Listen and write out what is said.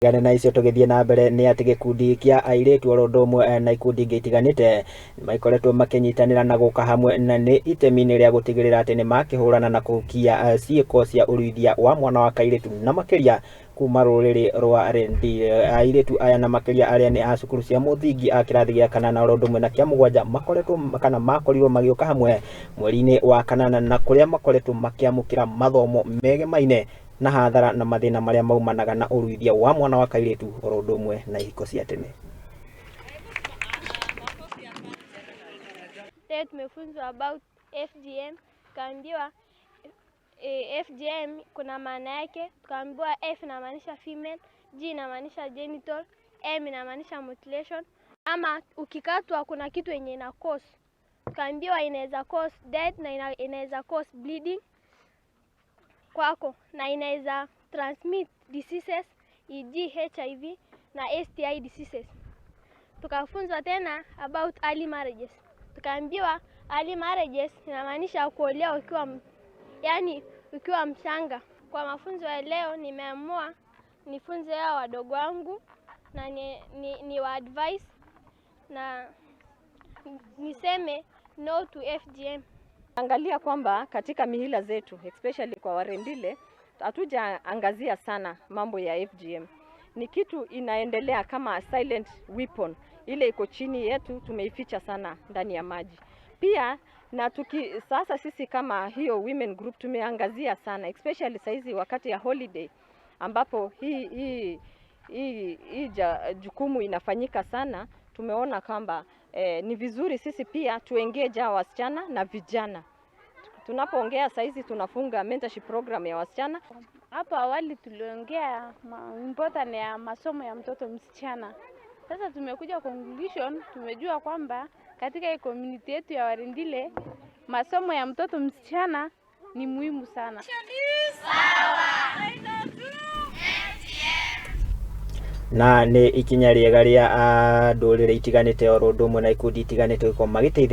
Tigane na icio. Tũgĩthiĩ na mbere nĩ atĩ gĩkundi kĩa airĩtu oro ũndũ ũmwe na ikundi ingĩ itiganĩte nĩmakoretwo makĩnyitanĩra na gũka hamwe na nĩ itemi-inĩ rĩa gũtigĩrĩra atĩ nĩ makĩhũrana na kũhukia ciĩko cia ũruithia wa mwana wa kairĩtu, na makĩria kuma rũrĩrĩ rwa Rendille. Airĩtu aya, na makĩria arĩa nĩ a cukuru cia mũthingi a kĩrathi gĩa kanana oro ũndũ ũmwe na kĩa mũgwanja, makoretwo kana makorirwo magĩũka hamwe mweri-inĩ wa kanana, na kũrĩa makoretwo makĩamũkĩra mathomo megemaine na hathara na mathĩna marĩa maumanaga na ũruithia wa mwana wa kairĩtu oro ũndũ ũmwe na ihiko cia tene. Leo tumefunzwa about FGM, tukaambiwa FGM kuna maana yake, tukaambiwa F inamaanisha female, G inamaanisha genital, M inamaanisha mutilation. Ama ukikatwa kuna kitu yenye ina cause. Tukaambiwa inaweza cause death na inaweza cause bleeding kwako na inaweza transmit diseases, e.g. HIV na STI diseases. Tukafunzwa tena about early marriages. Tukaambiwa early marriages inamaanisha kuolewa ukiwa yani ukiwa mchanga. Kwa mafunzo ya leo nimeamua nifunze hao wadogo wangu na ni wa advise na niseme no to FGM. Angalia kwamba katika mihila zetu, especially kwa Warendile, hatujaangazia sana mambo ya FGM. Ni kitu inaendelea kama silent weapon, ile iko chini yetu, tumeificha sana ndani ya maji. Pia na sasa sisi kama hiyo women group tumeangazia sana, especially saizi wakati ya holiday ambapo hii jukumu inafanyika sana. Tumeona kwamba ni vizuri sisi pia tuengage hawa wasichana na vijana. Tunapoongea saizi tunafunga mentorship program ya wasichana. Hapo awali tuliongea important ya masomo ya mtoto msichana. Sasa tumekuja conclusion, tumejua kwamba katika hii community yetu ya Warendile masomo ya mtoto msichana ni muhimu sana. Na nĩ ikinya rĩega rĩa ndũrĩrĩ itiganĩte oro ũndũ ũmwe na ikundi itiganĩte gũkorwo magĩteithĩrĩria.